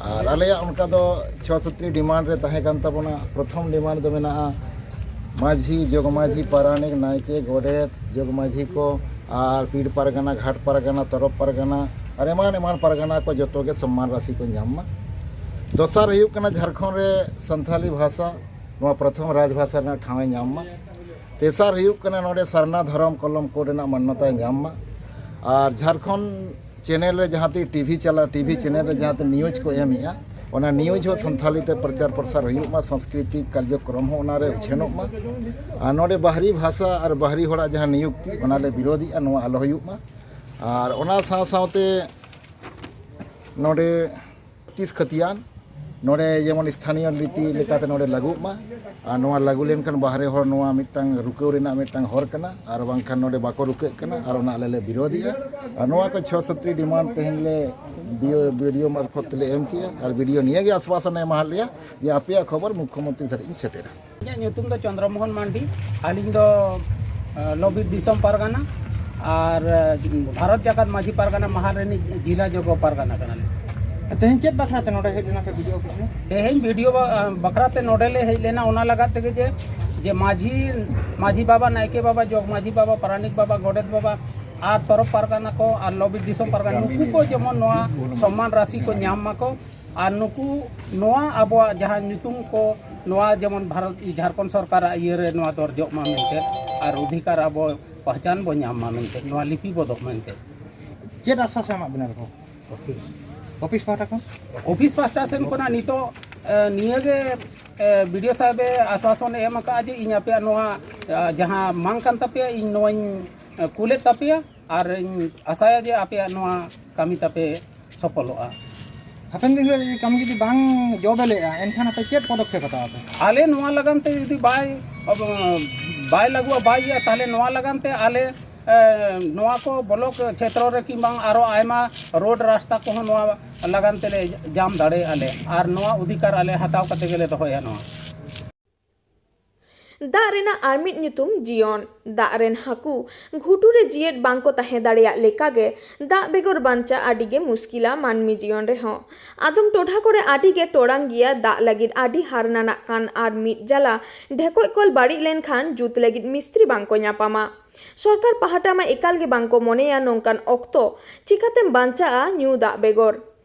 ᱟᱨ ᱟᱞᱮᱭᱟᱜ ᱚᱱᱠᱟ ᱫᱚ ᱪᱷᱚ ᱥᱩᱛᱨᱤ ᱰᱤᱢᱟᱱᱰ ᱨᱮ ᱛᱟᱦᱮᱸ ᱠᱟᱱ ᱛᱟᱵᱚᱱᱟ᱾ ᱯᱨᱚᱛᱷᱚᱢ ᱰᱤᱢᱟᱱᱰ ᱫᱚ ᱢᱮᱱᱟᱜᱼᱟ, ᱢᱟᱹᱡᱷᱤ, ᱡᱚᱜᱽ ᱢᱟᱹᱡᱷᱤ, ᱯᱟᱨᱟᱱᱤᱠ, ᱱᱟᱭᱠᱮ, ᱜᱚᱰᱮᱛ, ᱡᱚᱜᱽ ᱢᱟᱹᱡᱷᱤ ᱠᱚ ᱟᱨ ᱯᱤᱲ ᱯᱟᱨᱜᱟᱱᱟ, ᱜᱷᱟᱴ ᱯᱟᱨᱜᱟᱱᱟ, ᱛᱚᱨᱚᱯ ᱯᱟᱨᱜᱟᱱᱟ ᱟᱨ ᱮᱢᱟᱱ ᱮᱢᱟᱱ ᱯᱟᱨᱜᱟᱱᱟ ᱠᱚ ᱡᱚᱛᱚ ᱜᱮ ᱥᱚᱢᱢᱟᱱ ᱨᱟᱥᱤ ᱠᱚ ᱧᱟᱢ ᱢᱟ᱾ ᱫᱚᱥᱟᱨ ᱦᱩᱭᱩᱜ ᱠᱟᱱᱟ, ᱡᱷᱟᱲᱠᱷᱚᱸᱰ ᱨᱮ ᱥᱟᱱᱛᱷᱟᱞᱤ ᱵᱷᱟᱥᱟ ᱱᱚᱣᱟ ᱯᱨᱚᱛᱷᱚᱢ ᱨᱟᱡᱽ ᱵᱷᱟᱥᱟ ᱨᱮᱱᱟᱜ ᱴᱷᱟᱶ ᱮ ᱧᱟᱢ ᱢᱟ᱾ ᱛᱮᱥᱟᱨ ᱦᱩᱭᱩᱜ ᱠᱟᱱᱟ, ᱱᱚᱰᱮ ᱥᱟᱨᱱᱟ ᱫᱷᱚᱨᱚᱢ ᱠᱚᱞᱚᱢ ᱠᱳᱰ ᱨᱮᱱᱟᱜ ᱢᱟᱱᱱᱚᱛᱟᱭ ᱧᱟᱢ ᱢᱟ᱾ ᱟᱨ ᱡᱷᱟᱲᱠᱷᱚᱸᱰ ᱪᱮᱱᱮᱞ ᱨᱮ ᱡᱟᱦᱟᱸ ᱛᱮ ᱴᱤᱵᱷᱤ ᱪᱟᱞᱟᱜ, ᱴᱤᱵᱷᱤ ᱪᱮᱱᱮᱞ ᱨᱮ ᱡᱟᱦᱟᱸ ᱛᱮ ᱱᱤᱭᱩᱡᱽ ᱠᱚ ᱮᱢᱮᱜᱼᱟ, ᱚᱱᱟ ᱱᱤᱭᱩᱡᱽ ᱦᱚᱸ ᱥᱟᱱᱛᱷᱟᱞᱤ ᱛᱮ ᱯᱨᱚᱪᱟᱨ ᱯᱨᱚᱥᱟᱨ ᱦᱩᱭᱩᱜ ᱢᱟ, ᱥᱟᱝᱥᱠᱨᱤᱛᱤᱠ ᱠᱟᱨᱡᱚᱠᱨᱚᱢ ᱦᱚᱸ ᱚᱱᱟ ᱨᱮ ᱩᱪᱷᱟᱹᱱᱚᱜ ᱢᱟ᱾ ᱟᱨ ᱱᱚᱰᱮ ᱵᱟᱦᱨᱤ ᱵᱷᱟᱥᱟ ᱟᱨ ᱵᱟᱦᱨᱤ ᱦᱚᱲᱟᱜ ᱡᱟᱦᱟᱸ ᱱᱤᱭᱩᱠᱛᱤ, ᱚᱱᱟ ᱞᱮ ᱵᱤᱨᱳᱫᱷᱮᱜᱼᱟ, ᱱᱚᱣᱟ ᱟᱞᱚ ᱦᱩᱭᱩᱜ ᱢᱟ᱾ ᱟᱨ ᱚᱱᱟ ᱥᱟᱶ ᱥᱟᱶᱛᱮ ᱱᱚᱰᱮ ᱛᱤᱥ ᱠᱷᱟᱹᱛᱤᱭᱟᱱ ᱱᱚᱰᱮ ᱡᱮᱢᱚᱱ ᱥᱛᱷᱟᱱᱤᱭᱚ ᱨᱤᱛᱤ ᱞᱮᱠᱟᱛᱮ ᱱᱚᱰᱮ ᱞᱟᱹᱜᱩᱜ ᱢᱟ᱾ ᱟᱨ ᱱᱚᱣᱟ ᱞᱟᱹᱜᱩ ᱞᱮᱱᱠᱷᱟᱱ ᱵᱟᱦᱨᱮ ᱦᱚᱲ ᱱᱚᱣᱟ ᱢᱤᱫᱴᱟᱝ ᱨᱩᱠᱟᱹᱣ ᱨᱮᱱᱟᱜ ᱢᱤᱫᱴᱟᱝ ᱦᱚᱨ ᱠᱟᱱᱟ, ᱟᱨ ᱵᱟᱝᱠᱷᱟᱱ ᱱᱚᱰᱮ ᱵᱟᱠᱚ ᱨᱩᱠᱟᱹᱜ ᱠᱟᱱᱟ, ᱟᱨ ᱚᱱᱟ ᱟᱞᱮ ᱞᱮ ᱵᱤᱨᱳᱫᱷᱮᱜᱼᱟ᱾ ᱟᱨ ᱱᱚᱣᱟ ᱠᱚ ᱪᱷᱚ ᱥᱩᱛᱨᱤ ᱰᱤᱢᱟᱱᱰ ᱛᱮᱦᱮᱧ ᱞᱮ ᱵᱤ ᱳ, ᱵᱤ ᱰᱤ ᱳ ᱢᱟᱨᱯᱷᱚᱛ ᱛᱮᱞᱮ ᱮᱢ ᱠᱮᱜᱼᱟ, ᱟᱨ ᱵᱤ ᱰᱤ ᱳ ᱱᱤᱭᱟᱹ ᱜᱮ ᱟᱥᱣᱟᱥᱚᱱᱮ ᱮᱢᱟᱦᱟᱫ ᱞᱮᱭᱟ ᱡᱮ ᱟᱯᱮᱭᱟᱜ ᱠᱷᱚᱵᱚᱨ ᱢᱩᱠᱷᱭᱚᱢᱚᱱᱛᱨᱤ ᱫᱷᱟᱹᱨᱤᱡ ᱤᱧ ᱥᱮᱴᱮᱨᱟ᱾ ᱤᱧᱟᱹᱜ ᱧᱩᱛᱩᱢ ᱫᱚ ᱪᱚᱱᱫᱨᱚ ᱢᱳᱦᱚᱱ ᱢᱟᱱᱰᱤ᱾ ᱟᱹᱞᱤᱧ ᱫᱚ, ᱮ, ᱞᱚᱵᱤᱨ ᱫᱤᱥᱚᱢ ᱯᱟᱨᱜᱟᱱᱟ ᱟᱨ, ᱮ, ᱵᱷᱟᱨᱚᱛ ᱡᱟᱠᱟᱛ ᱢᱟᱹᱡᱷᱤ ᱯᱟᱨᱜᱟᱱᱟ ᱢᱟᱦᱟᱞ ᱨᱤᱱᱤᱡ ᱡᱤᱞᱟ ᱡᱚᱜᱚ ᱯᱟᱨᱜᱟᱱᱟ ᱠᱟᱱᱟᱞᱤᱧ᱾ ᱛᱮᱦᱮᱧ ᱪᱮᱫ ᱵᱟᱠᱷᱨᱟ ᱛᱮ ᱱᱚᱰᱮ ᱦᱮᱡ ᱞᱮᱱᱟ ᱯᱮ ᱵᱤ ᱰᱤ ᱳ ᱚᱯᱷᱤᱥ ᱨᱮ? ᱛᱮᱦᱮᱧ ᱵᱤ ᱰᱤ ᱳ ᱵᱟ-, ᱵᱟᱠᱷᱨᱟ ᱛᱮ ᱱᱚᱰᱮ ᱞᱮ ᱦᱮᱡ ᱞᱮᱱᱟ, ᱚᱱᱟ ᱞᱟᱜᱟᱫ ᱛᱮᱜᱮ ᱡᱮ ᱡᱮ ᱢᱟᱹᱡᱷᱤ, ᱢᱟᱹᱡᱷᱤ ᱵᱟᱵᱟ, ᱱᱟᱭᱠᱮ ᱵᱟᱵᱟ, ᱡᱚᱜᱽ ᱢᱟᱹᱡᱷᱤ ᱵᱟᱵᱟ, ᱯᱟᱨᱟᱱᱤᱠ ᱵᱟᱵᱟ, ᱜᱚᱰᱮᱛ ᱵᱟᱵᱟ ᱟᱨ ᱛᱚᱨᱚᱯ ᱯᱟᱨᱜᱟᱱᱟ ᱠᱚ ᱟᱨ ᱞᱚᱵᱤᱨ ᱫᱤᱥᱚᱢ ᱯᱟᱨᱜᱟᱱᱟ, ᱱᱩᱠᱩ ᱠᱚ ᱡᱮᱢᱚᱱ ᱱᱚᱣᱟ ᱥᱚᱢᱢᱟᱱ ᱨᱟᱥᱤ ᱠᱚ ᱧᱟᱢ ᱢᱟᱠᱚ᱾ ᱟᱨ ᱱᱩᱠᱩ ᱱᱚᱣᱟ ᱟᱵᱚᱣᱟᱜ ᱡᱟᱦᱟᱸ ᱧᱩᱛᱩᱢ ᱠᱚ, ᱱᱚᱣᱟ ᱡᱮᱢᱚᱱ ᱵᱷᱟᱨᱚᱛ, ᱡᱷᱟᱲᱠᱷᱚᱸᱰ ᱥᱚᱨᱠᱟᱨᱟᱜ ᱤᱭᱟᱹᱨᱮ ᱱᱚᱣᱟ ᱫᱚᱨᱡᱚᱜ ᱢᱟ ᱢᱮᱱᱛᱮ, ᱟᱨ ᱚᱫᱷᱤᱠᱟᱨ ᱟᱵᱚ ᱯᱟᱦᱪᱟᱱ ᱵᱚ ᱧᱟᱢ ᱢᱟ ᱢᱮᱱᱛᱮ, ᱱᱚᱣᱟ ᱞᱤᱯᱤ ᱵᱚᱫᱚᱜ ᱢᱮᱱᱛᱮ᱾ ᱪᱮᱫ ᱟᱥᱟᱥ ᱮ ᱮᱢᱟᱜ ᱵᱤᱱᱟ ᱠᱚ? ᱚᱯᱷᱤᱥ ᱯᱟᱦᱴᱟ ᱠᱷᱚᱱ? ᱚᱯᱷᱤᱥ ᱯᱟᱦᱴᱟ ᱥᱮᱱ ᱠᱷᱚᱱᱟᱜ ᱱᱤᱛᱚᱜ, ᱮ, ᱱᱤᱭᱟᱹᱜᱮ, ᱮ, ᱵᱤ ᱰᱤ ᱳ ᱥᱟᱦᱮᱵᱮ ᱟᱥᱣᱟᱥᱚᱱ ᱮ ᱮᱢ ᱟᱠᱟᱫᱼᱟ ᱡᱮ ᱤᱧ ᱟᱯᱮᱭᱟᱜ ᱱᱚᱣᱟ, ᱮ, ᱡᱟᱦᱟᱸ ᱢᱟᱝ ᱠᱟᱱ ᱛᱟᱯᱮᱭᱟ, ᱤᱧ ᱱᱚᱣᱟᱧ, ᱮ, ᱠᱩᱞᱮᱫ ᱛᱟᱯᱮᱭᱟ ᱟᱨ ᱤᱧ ᱟᱥᱟᱭᱟ ᱡᱮ ᱟᱯᱮᱭᱟᱜ ᱱᱚᱣᱟ ᱠᱟᱹᱢᱤ ᱛᱟᱯᱮ ᱥᱚᱯᱷᱚᱞᱚᱜᱼᱟ᱾ ᱦᱟᱯᱮᱱ ᱫᱤᱱ ᱨᱮ ᱠᱟᱹᱢᱤ ᱡᱩᱫᱤ ᱵᱟᱝ ᱡᱚ ᱵᱮᱞᱮᱜᱼᱟ, ᱮᱱᱠᱷᱟᱱ ᱟᱯᱮ ᱪᱮᱫ ᱯᱚᱫᱚᱠᱷᱮᱯ ᱦᱟᱛᱟᱣ ᱟᱯᱮ? ᱟᱞᱮ ᱱᱚᱣᱟ ᱞᱟᱜᱟᱱ ᱛᱮ ᱡᱩᱫᱤ ᱵᱟᱭ, ᱵᱟᱭ ᱞᱟᱹᱜᱩᱜᱼᱟ, ᱵᱟᱭ ᱤᱭᱟᱹᱜᱼᱟ, ᱛᱟᱦᱚᱞᱮ ᱱᱚᱣᱟ ᱞᱟᱜᱟᱱ ᱛᱮ ᱟᱞᱮ, ᱮ, ᱱᱚᱣᱟ ᱠᱚ ᱵᱞᱚᱠ ᱪᱷᱮᱛᱨᱚ ᱨᱮ ᱠᱤᱝᱵᱟ ᱟᱨᱚ ᱟᱭᱢᱟ ᱨᱳᱰ ᱨᱟᱥᱛᱟ ᱠᱚᱦᱚᱸ ᱱᱚᱣᱟ ᱞᱟᱜᱟᱱ ᱛᱮᱞᱮ ᱡᱟᱢ ᱫᱟᱲᱮᱭᱟᱜᱼᱟ ᱞᱮ, ᱟᱨ ᱱᱚᱣᱟ ᱚᱫᱷᱤᱠᱟᱨ ᱟᱞᱮ ᱦᱟᱛᱟᱣ ᱠᱟᱛᱮ ᱜᱮᱞᱮ ᱫᱚᱦᱚᱭᱟ ᱱᱚᱣᱟ᱾ ᱫᱟᱜ ᱨᱮᱱᱟᱜ ᱟᱨ ᱢᱤᱫ ᱧᱩᱛᱩᱢ ᱡᱤᱭᱚᱱ᱾ ᱫᱟᱜ ᱨᱮᱱ ᱦᱟᱹᱠᱩ ᱜᱷᱩᱴᱩ ᱨᱮ ᱡᱤᱭᱮᱫ ᱵᱟᱝ ᱠᱚ ᱛᱟᱦᱮᱸ ᱫᱟᱲᱮᱭᱟᱜ ᱞᱮᱠᱟ ᱜᱮ ᱫᱟᱜ ᱵᱮᱜᱚᱨ ᱵᱟᱧᱪᱟᱜ ᱟᱹᱰᱤ ᱜᱮ ᱢᱩᱥᱠᱤᱞᱟ ᱢᱟᱹᱱᱢᱤ ᱡᱤᱭᱚᱱ ᱨᱮᱦᱚᱸ᱾ ᱟᱫᱚᱢ ᱴᱚᱴᱷᱟ ᱠᱚᱨᱮ ᱟᱹᱰᱤ ᱜᱮ ᱴᱚᱲᱟᱝ ᱜᱮᱭᱟ ᱫᱟᱜ ᱞᱟᱹᱜᱤᱫ ᱟᱹᱰᱤ ᱦᱟᱨᱱᱟᱱᱟᱜ ᱠᱟᱱ ᱟᱨ ᱢᱤᱫ ᱡᱟᱞᱟ ᱰᱷᱮᱠᱚᱡ ᱠᱚᱞ ᱵᱟᱹᱲᱤᱡ ᱞᱮᱱᱠᱷᱟᱱ ᱡᱩᱛ ᱞᱟᱹᱜᱤᱫ ᱢᱤᱥᱛᱨᱤ ᱵᱟᱝ ᱠᱚ ᱧᱟᱯᱟᱢᱟ᱾ ᱥᱚᱨᱠᱟᱨ ᱯᱟᱦᱴᱟ ᱢᱟ ᱮᱠᱟᱞ ᱜᱮ ᱵᱟᱝ ᱠᱚ ᱢᱚᱱᱮᱭᱟ ᱱᱚᱝᱠᱟᱱ ᱚᱠᱛᱚ ᱪᱤᱠᱟᱛᱮᱢ ᱵᱟᱧᱪᱟᱜᱼᱟ ᱧᱩ ᱫᱟᱜ ᱵᱮᱜᱚᱨ?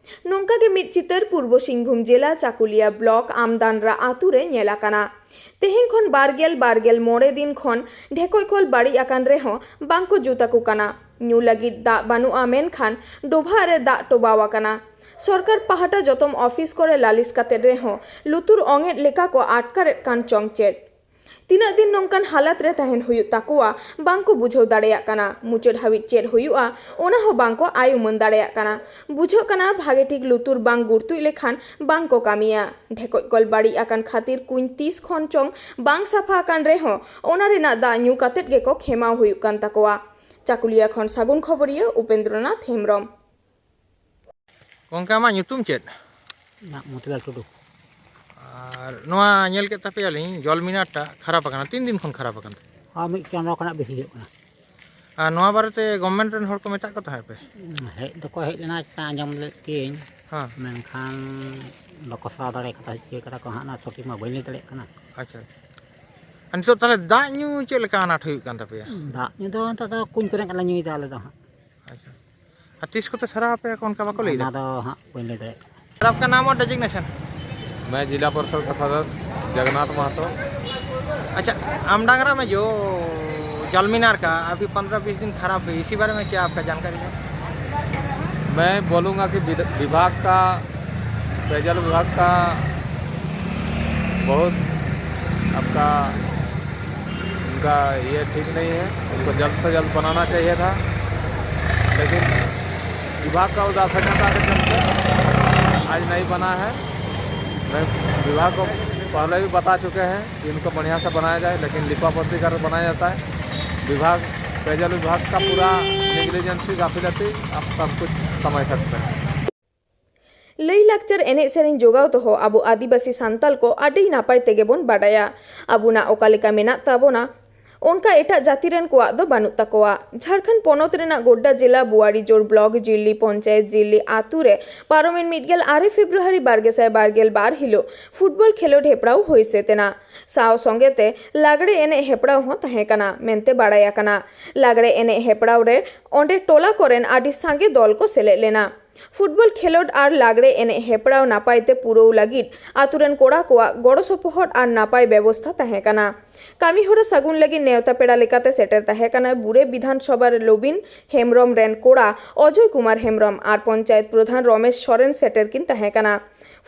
ᱱᱚᱝᱠᱟ ᱜᱮ ᱢᱤᱫ ᱪᱤᱛᱟᱹᱨ ᱯᱩᱨᱵᱚ ᱥᱤᱝᱵᱷᱩᱢ ᱡᱮᱞᱟ ᱪᱟᱠᱩᱞᱤᱭᱟ ᱵᱞᱚᱠ ᱟᱢᱫᱟᱱᱨᱟ ᱟᱛᱩ ᱨᱮ ᱧᱮᱞ ᱟᱠᱟᱱᱟ᱾ ᱛᱮᱦᱮᱧ ᱠᱷᱚᱱ ᱵᱟᱨᱜᱮᱞ ᱵᱟᱨᱜᱮᱞ ᱢᱚᱬᱮ ᱫᱤᱱ ᱠᱷᱚᱱ ᱰᱷᱮᱠᱚᱡ ᱠᱚᱞ ᱵᱟᱹᱲᱤᱡ ᱟᱠᱟᱱ ᱨᱮᱦᱚᱸ ᱵᱟᱝ ᱠᱚ ᱡᱩᱛ ᱟᱠᱚ ᱠᱟᱱᱟ᱾ ᱧᱩ ᱞᱟᱹᱜᱤᱫ ᱫᱟᱜ ᱵᱟᱹᱱᱩᱜᱼᱟ, ᱢᱮᱱᱠᱷᱟᱱ ᱰᱚᱵᱷᱟᱜ ᱨᱮ ᱫᱟᱜ ᱴᱚᱵᱟᱣ ᱟᱠᱟᱱᱟ᱾ ᱥᱚᱨᱠᱟᱨ ᱯᱟᱦᱴᱟ ᱡᱚᱛᱚᱢ ᱚᱯᱷᱤᱥ ᱠᱚᱨᱮ ᱞᱟᱹᱞᱤᱥ ᱠᱟᱛᱮᱫ ᱨᱮᱦᱚᱸ ᱞᱩᱛᱩᱨ ᱚᱝᱮᱫ ᱞᱮᱠᱟ ᱠᱚ ᱟᱴᱠᱟᱨᱮᱫ ᱠᱟᱱ ᱪᱚᱝ ᱪᱮᱫ? ᱛᱤᱱᱟᱹᱜ ᱫᱤᱱ ᱱᱚᱝᱠᱟᱱ ᱦᱟᱞᱟᱛ ᱨᱮ ᱛᱟᱦᱮᱱ ᱦᱩᱭᱩᱜ ᱛᱟᱠᱚᱣᱟ, ᱵᱟᱝ ᱠᱚ ᱵᱩᱡᱷᱟᱹᱣ ᱫᱟᱲᱮᱭᱟᱜ ᱠᱟᱱᱟ᱾ ᱢᱩᱪᱟᱹᱫ ᱦᱟᱹᱵᱤᱡ ᱪᱮᱫ ᱦᱩᱭᱩᱜᱼᱟ, ᱚᱱᱟ ᱦᱚᱸ ᱵᱟᱝ ᱠᱚ ᱟᱭ ᱩᱢᱟᱹᱱ ᱫᱟᱲᱮᱭᱟᱜ ᱠᱟᱱᱟ᱾ ᱵᱩᱡᱷᱟᱹᱜ ᱠᱟᱱᱟ, ᱵᱷᱟᱜᱮ ᱴᱷᱤᱠ ᱞᱩᱛᱩᱨ ᱵᱟᱝ ᱜᱩᱨᱛᱩᱡ ᱞᱮᱠᱷᱟᱱ ᱵᱟᱝ ᱠᱚ ᱠᱟᱹᱢᱤᱭᱟ᱾ ᱰᱷᱮᱠᱚᱡ ᱠᱚᱞ ᱵᱟᱹᱲᱤᱡ ᱟᱠᱟᱱ ᱠᱷᱟᱹᱛᱤᱨ ᱠᱩᱧ ᱛᱤᱥ ᱠᱷᱚᱱ ᱪᱚᱝ ᱵᱟᱝ ᱥᱟᱯᱷᱟ ᱟᱠᱟᱱ ᱨᱮᱦᱚᱸ, ᱚᱱᱟ ᱨᱮᱱᱟᱜ ᱫᱟᱜ ᱧᱩ ᱠᱟᱛᱮᱫ ᱜᱮᱠᱚ ᱠᱷᱮᱢᱟᱣ ᱦᱩᱭᱩᱜ ᱠᱟᱱ ᱛᱟᱠᱚᱣᱟ᱾ ᱪᱟᱠᱩᱞᱤᱭᱟ ᱠᱷᱚᱱ ᱥᱟᱹᱜᱩᱱ ᱠᱷᱚᱵᱚᱨᱤᱭᱟᱹ ᱩᱯᱮᱱᱫᱨᱚᱱᱟᱛᱷ ᱦᱮᱢᱵᱽᱨᱚᱢ᱾ ᱜᱚᱝᱠᱮ, ᱟᱢᱟᱜ ᱧᱩᱛᱩᱢ ᱪᱮᱫ? ᱤᱧᱟᱹᱜ ᱢᱚᱛᱤᱞᱟᱞ ᱴᱩᱰᱩ᱾ ᱟᱨ ᱱᱚᱣᱟ ᱧᱮᱞ ᱠᱮᱫ ᱛᱟᱯᱮᱭᱟᱞᱤᱧ, ᱡᱚᱞ ᱢᱤᱱᱟᱨ ᱴᱟᱜ ᱠᱷᱟᱨᱟᱯ ᱟᱠᱟᱱᱟ᱾ ᱛᱤᱱ ᱫᱤᱱ ᱠᱷᱚᱱ ᱠᱷᱟᱨᱟᱯ ᱟᱠᱟᱱ ᱛᱟᱯᱮᱭᱟ? ᱟᱨ ᱢᱤᱫ ᱪᱟᱸᱫᱳ ᱠᱷᱚᱱᱟᱜ ᱵᱮᱥᱤ ᱦᱩᱭᱩᱜ ᱠᱟᱱᱟ᱾ ᱟᱨ ᱱᱚᱣᱟ ᱵᱟᱨᱮᱛᱮ ᱜᱚᱵᱷᱢᱮᱱᱴ ᱨᱮᱱ ᱦᱚᱲ ᱠᱚ ᱢᱮᱛᱟᱜ ᱠᱚ ᱛᱟᱦᱮᱸᱫ ᱯᱮ? ᱦᱮᱡ ᱫᱚᱠᱚ ᱦᱮᱡ ᱞᱮᱱᱟ, ᱪᱮᱛᱟᱱ ᱟᱸᱡᱚᱢ ᱞᱮᱫ ᱜᱤᱭᱟᱹᱧ, ᱦᱮᱸ᱾ ᱢᱮᱱᱠᱷᱟᱱ ᱵᱟᱠᱚ ᱥᱟᱦᱟᱣ ᱫᱟᱲᱮ ᱠᱟᱫᱟ, ᱪᱤᱠᱟᱹ ᱠᱟᱫᱟ ᱠᱚ ᱦᱟᱸᱜ, ᱚᱱᱟ ᱥᱚᱴᱷᱤᱠ ᱢᱟ ᱵᱟᱹᱧ ᱞᱟᱹᱭ ᱫᱟᱲᱮᱭᱟᱜ ᱠᱟᱱᱟ᱾ ᱟᱪᱪᱷᱟ᱾ ᱟᱨ ᱱᱤᱛᱚᱜ ᱛᱟᱦᱚᱞᱮ ᱫᱟᱜ ᱧᱩ ᱪᱮᱫ ᱞᱮᱠᱟ ᱟᱱᱟᱴ ᱦᱩᱭᱩᱜ ᱠᱟᱱ ᱛᱟᱯᱮᱭᱟ? ᱫᱟᱜ ᱧᱩ ᱫᱚ ᱱᱤᱛᱚᱜ ᱫᱚ ᱠᱩᱧ ᱠᱚᱨᱮᱱᱟᱜ ᱞᱮ ᱧᱩᱭᱮᱫᱟ ᱟᱞᱮ ᱫᱚ ᱦᱟᱸᱜ᱾ ᱟᱪᱪᱷᱟ᱾ ᱟᱨ ᱛᱤᱥ ᱠᱚᱛᱮ ᱥᱟᱨᱟᱣ ᱟᱯᱮᱭᱟ ᱠᱚ, ᱚᱱᱠᱟ ᱵᱟᱠᱚ ᱞᱟᱹᱭ ᱮᱫᱟ? ᱚᱱᱟ ᱫᱚ ᱦᱟᱸᱜ ᱵᱟᱹᱧ ᱞᱟᱹᱭ ᱫᱟᱲᱮᱭᱟᱜ ᱠᱟᱱᱟ᱾ सर, आपका नाम और डेजिग्नेशन? मैं जिला परिषद का सदस्य जगन्नाथ महतो। अच्छा, आमडांगरा में जो चालमीनार का अभी पन्द्रह बीस दिन खराब है, इसी बारे में क्या आपका जानकारी है? मैं बोलूँगा कि विद-, विभाग का, पेयजल विभाग का बहुत आपका, उनका ये ठीक नहीं है, उनको जल्द से जल्द बनाना चाहिए था, लेकिन विभाग का उदासीनता के चलते आज नहीं बना है। मैं विभाग को पहले भी बता चुके हैं कि इनको बढ़िया से बनाया जाए, लेकिन लिपापोती कर बनाया जाता है। विभाग, पेयजल विभाग का पूरा निग्लिजेंसी, गाफिलती आप सब कुछ समझ सकते हैं। ᱞᱟᱹᱭᱼᱞᱟᱠᱪᱟᱨ, ᱮᱱᱮᱡ ᱥᱮᱨᱮᱧ ᱡᱚᱜᱟᱣ ᱫᱚᱦᱚ ᱟᱵᱚ ᱟᱹᱫᱤᱵᱟᱹᱥᱤ ᱥᱟᱱᱛᱟᱞ ᱠᱚ ᱟᱹᱰᱤ ᱱᱟᱯᱟᱭ ᱛᱮᱜᱮ ᱵᱚᱱ ᱵᱟᱰᱟᱭᱟ᱾ ᱟᱵᱚᱱᱟᱜ ᱚᱠᱟ ᱞᱮᱠᱟ ᱢᱮᱱᱟᱜ ᱛᱟᱵᱚᱱᱟ, ᱚᱱᱠᱟ ᱮᱴᱟᱜ ᱡᱟᱹᱛᱤ ᱨᱮᱱ ᱠᱚᱣᱟᱜ ᱫᱚ ᱵᱟᱹᱱᱩᱜ ᱛᱟᱠᱚᱣᱟ᱾ ᱡᱷᱟᱲᱠᱷᱚᱸᱰ ᱯᱚᱱᱚᱛ ᱨᱮᱱᱟᱜ ᱜᱳᱰᱰᱟ ᱡᱮᱞᱟ ᱵᱩᱣᱟᱨᱤᱡᱳᱲ ᱵᱞᱚᱠ ᱡᱤᱞᱞᱤ ᱯᱚᱧᱪᱟᱭᱮᱛ ᱡᱤᱞᱞᱤ ᱟᱛᱩ ᱨᱮ ᱯᱟᱨᱚᱢᱮᱱ ᱢᱤᱫ ᱜᱮᱞ ᱟᱨᱮ ᱯᱷᱮᱵᱨᱩᱣᱟᱨᱤ ᱵᱟᱨ ᱜᱮᱥᱟᱭ ᱵᱟᱨ ᱜᱮᱞ ᱵᱟᱨ ᱦᱤᱞᱳᱜ ᱯᱷᱩᱴᱵᱚᱞ ᱠᱷᱮᱞᱳᱰ ᱦᱮᱯᱨᱟᱣ ᱦᱩᱭ ᱥᱟᱹᱛ ᱮᱱᱟ᱾ ᱥᱟᱶ ᱥᱚᱸᱜᱮ ᱛᱮ ᱞᱟᱜᱽᱲᱮ ᱮᱱᱮᱡ ᱦᱮᱯᱨᱟᱣ ᱦᱚᱸ ᱛᱟᱦᱮᱸ ᱠᱟᱱᱟ ᱢᱮᱱᱛᱮ ᱵᱟᱲᱟᱭ ᱟᱠᱟᱱᱟ᱾ ᱞᱟᱜᱽᱲᱮ ᱮᱱᱮᱡ ᱦᱮᱯᱨᱟᱣ ᱨᱮ ᱚᱸᱰᱮ ᱴᱚᱞᱟ ᱠᱚᱨᱮᱱ ᱟᱹᱰᱤ ᱥᱟᱸᱜᱮ ᱫᱚᱞ ᱠᱚ ᱥᱮᱞᱮᱫ ᱞᱮᱱᱟ᱾ ᱯᱷᱩᱴᱵᱚᱞ ᱠᱷᱮᱞᱳᱰ ᱟᱨ ᱞᱟᱜᱽᱲᱮ ᱮᱱᱮᱡ ᱦᱮᱯᱨᱟᱣ ᱱᱟᱯᱟᱭ ᱛᱮ ᱯᱩᱨᱟᱹᱣ ᱞᱟᱹᱜᱤᱫ ᱟᱛᱳ ᱨᱮᱱ ᱠᱚᱲᱟ ᱠᱚᱣᱟᱜ ᱜᱚᱲᱚ ᱥᱚᱯᱚᱦᱚᱫ ᱟᱨ ᱱᱟᱯᱟᱭ ᱵᱮᱵᱚᱥᱛᱷᱟ ᱛᱟᱦᱮᱸ ᱠᱟᱱᱟ᱾ ᱠᱟᱹᱢᱤ ᱦᱚᱨᱟ ᱥᱟᱹᱜᱩᱱ ᱞᱟᱹᱜᱤᱫ ᱱᱮᱣᱛᱟ ᱯᱮᱲᱟ ᱞᱮᱠᱟᱛᱮ ᱥᱮᱴᱮᱨ ᱛᱟᱦᱮᱸ ᱠᱟᱱᱟ ᱵᱩᱨᱮ ᱵᱤᱫᱷᱟᱱ ᱥᱚᱵᱷᱟ ᱨᱮ ᱞᱚᱵᱤᱱ ᱦᱮᱢᱵᱨᱚᱢ ᱨᱮᱱ ᱠᱚᱲᱟ ᱚᱡᱚᱭ ᱠᱩᱢᱟᱨ ᱦᱮᱢᱵᱨᱚᱢ ᱟᱨ ᱯᱚᱧᱪᱟᱭᱮᱛ ᱯᱨᱚᱫᱷᱟᱱ ᱨᱚᱢᱮᱥ ᱥᱚᱨᱮᱱ ᱥᱮᱴᱮᱨ ᱠᱤᱱ ᱛᱟᱦᱮᱸ ᱠᱟᱱᱟ᱾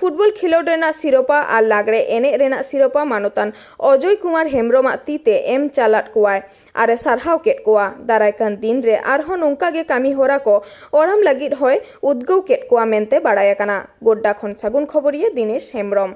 ᱯᱷᱩᱴᱵᱚᱞ ᱠᱷᱮᱞᱳᱰ ᱨᱮᱱᱟᱜ ᱥᱤᱨᱚᱯᱟ ᱟᱨ ᱞᱟᱜᱽᱲᱮ ᱮᱱᱮᱡ ᱨᱮᱱᱟᱜ ᱥᱤᱨᱚᱯᱟ ᱢᱟᱱᱚᱛᱟᱱ ᱚᱡᱚᱭ ᱠᱩᱢᱟᱨ ᱦᱮᱢᱵᱨᱚᱢᱟᱜ ᱛᱤ ᱛᱮ ᱮᱢ ᱪᱟᱞᱟᱫ ᱠᱚᱣᱟᱭ ᱟᱨ ᱮ ᱥᱟᱨᱦᱟᱣ ᱠᱮᱫ ᱠᱚᱣᱟ᱾ ᱫᱟᱨᱟᱭ ᱠᱟᱱ ᱫᱤᱱ ᱨᱮ ᱟᱨᱦᱚᱸ ᱱᱚᱝᱠᱟ ᱜᱮ ᱠᱟᱹᱢᱤ ᱦᱚᱨᱟ ᱠᱚ ᱚᱨᱟᱢ ᱞᱟᱹᱜᱤᱫ ᱦᱚᱸᱭ ᱩᱫᱽᱜᱟᱹᱣ ᱠᱮᱫ ᱠᱚᱣᱟ ᱢᱮᱱᱛᱮ ᱵᱟᱲᱟᱭ ᱟᱠᱟᱱᱟ᱾ ᱜᱳᱰᱰᱟ ᱠᱷᱚᱱ ᱥᱟᱹᱜᱩᱱ ᱠᱷᱚᱵᱚᱨᱤᱭᱟᱹ ᱫᱤᱱᱮᱥ ᱦᱮᱢᱵᱨᱚᱢ᱾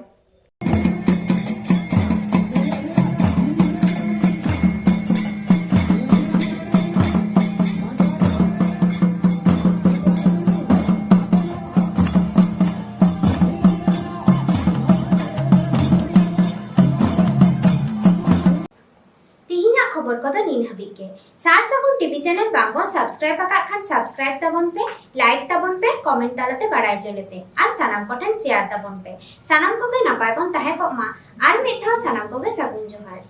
ᱛᱤᱦᱤᱧᱟᱜ ᱠᱷᱚᱵᱚᱨ ᱠᱚᱫᱚ ᱱᱤᱱ ᱦᱟᱹᱵᱤᱡ ᱜᱮ᱾ ᱥᱟᱨ ᱥᱟᱹᱜᱩᱱ ᱴᱤᱵᱷᱤ ᱪᱮᱱᱮᱞ ᱵᱟᱝ ᱵᱚᱱ ᱥᱟᱵᱥᱠᱨᱟᱭᱤᱵ ᱟᱠᱟᱫ ᱠᱷᱟᱱ ᱥᱟᱵᱥᱠᱨᱟᱭᱤᱵ ᱛᱟᱵᱚᱱ ᱯᱮ, ᱞᱟᱭᱤᱠ ᱛᱟᱵᱚᱱ ᱯᱮ, ᱠᱚᱢᱮᱱᱴ ᱛᱟᱞᱟᱛᱮ ᱵᱟᱲᱟᱭ ᱦᱚᱪᱚ ᱞᱮᱯᱮ ᱟᱨ ᱥᱟᱱᱟᱢ ᱠᱚᱴᱷᱮᱱ ᱥᱮᱭᱟᱨ ᱛᱟᱵᱚᱱ ᱯᱮ᱾ ᱥᱟᱱᱟᱢ ᱠᱚᱜᱮ ᱱᱟᱯᱟᱭ ᱵᱚᱱ ᱛᱟᱦᱮᱸ ᱠᱚᱜ ᱢᱟ᱾ ᱟᱨ ᱢᱤᱫ ᱫᱷᱟᱣ ᱥᱟᱱᱟᱢ ᱠᱚᱜᱮ ᱥᱟᱹᱜᱩᱱ ᱡᱚᱦᱟᱨ᱾